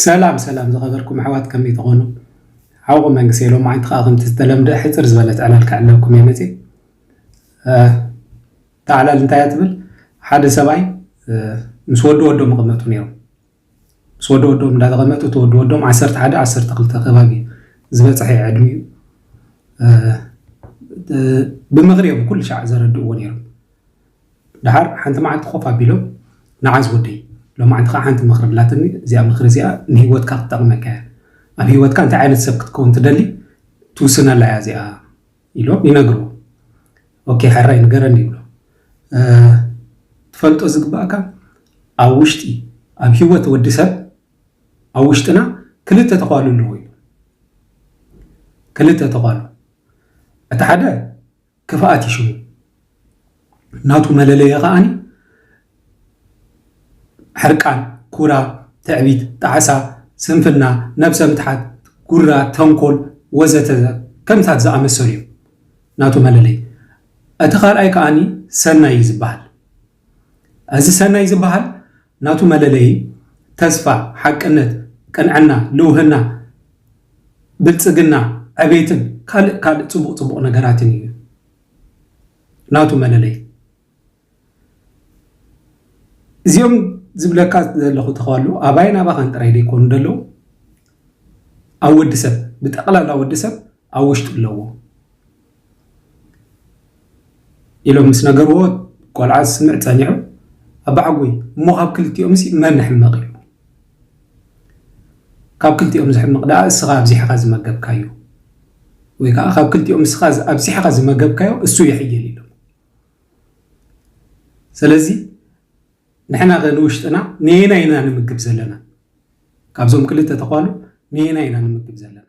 ሰላም ሰላም ዝኸበርኩም ኣሕዋት ከመይ ትኾኑ? ሓውኹም መንግስቲ ሎማዓንቲ ከዓ ከምቲ ዝተለምደ ሕፅር ዝበለት ዕላል ክዕለልኩም እየ መፅእ። እታ ዕላል እንታይ እያ ትብል? ሓደ ሰብኣይ ምስ ወዲ ወዶም ይቕመጡ ነይሮም። ምስ ወዲ ወዶም እንዳተቐመጡ እቲ ወዲ ወዶም ዓሰርተ ሓደ ዓሰርተ ክልተ ከባቢ ዝበፅሐ ዕድሚኡ ብምኽሪ እዮም ኩሉ ሻዕ ዘረድእዎ ነይሮም። ደሓር ሓንቲ መዓልቲ ኮፍ ኣቢሎም ንዓዝ ወደይ ሎማዓንቲ ከዓ ሓንቲ ምኽሪ ብላትኒ፣ እዚኣ ምኽሪ እዚኣ ንህይወትካ ክትጠቕመካ እያ፣ ኣብ ህይወትካ እንታይ ዓይነት ሰብ ክትከውን ትደሊ ትውስነላ እያ እዚኣ ኢሎም ይነግርዎ። ኦኬ ሕራይ ንገረኒ ይብሎ። ትፈልጦ ዝግባእካ ኣብ ውሽጢ ኣብ ህይወት ወዲ ሰብ ኣብ ውሽጥና ክልተ ተኳሉ ኣለዎ እዩ። ክልተ ተኳሉ፣ እቲ ሓደ ክፍኣት እዩ ሽሙ። ናቱ መለለየ ከዓኒ ሕርቃን፣ ኩራ፣ ትዕቢት፣ ጣዕሳ፣ ስንፍና፣ ነብሰ ምትሓት፣ ጉራ፣ ተንኮል ወዘተ ከምታት ዝኣመሰሉ እዮም ናቱ መለለይ። እቲ ካልኣይ ከዓኒ ሰናይ እዩ ዝበሃል። እዚ ሰናይ ዝበሃል ናቱ መለለይ ተስፋ፣ ሓቅነት፣ ቅንዕና፣ ልውህና፣ ብልፅግና፣ ዕቤትን ካልእ ካልእ ፅቡቕ ፅቡቕ ነገራትን እዩ ናቱ መለለይ። እዚኦም ዝብለካ ዘለኹ ተኸዋሉ ኣባይን ኣባኻን ጥራይ ዘይኮኑ ዘለዉ ኣብ ወዲ ሰብ ብጠቕላላ ወዲ ሰብ ኣብ ውሽጡ ኣለዎ ኢሎም ምስ ነገርዎ ቆልዓ ዝስምዕ ጸኒሑ ኣባዓጉይ እሞ ካብ ክልቲኦም ሲ መን ሕመቕ ኢሉ ካብ ክልቲኦም ዝሕምቕ ደኣ እስኻ ኣብዚሕኻ ዝመገብካዮ ወይ ከዓ ካብ ክልቲኦም እስኻ ኣብዚሕኻ ዝመገብካዮ እሱ ይሕይል ኢሎም። ስለዚ ንሕና ከ ንውሽጥና ንየናይ ኢና ንምግብ ዘለና? ካብዞም ክልተ ተኳሉ ንየናይ ኢና ንምግብ ዘለና?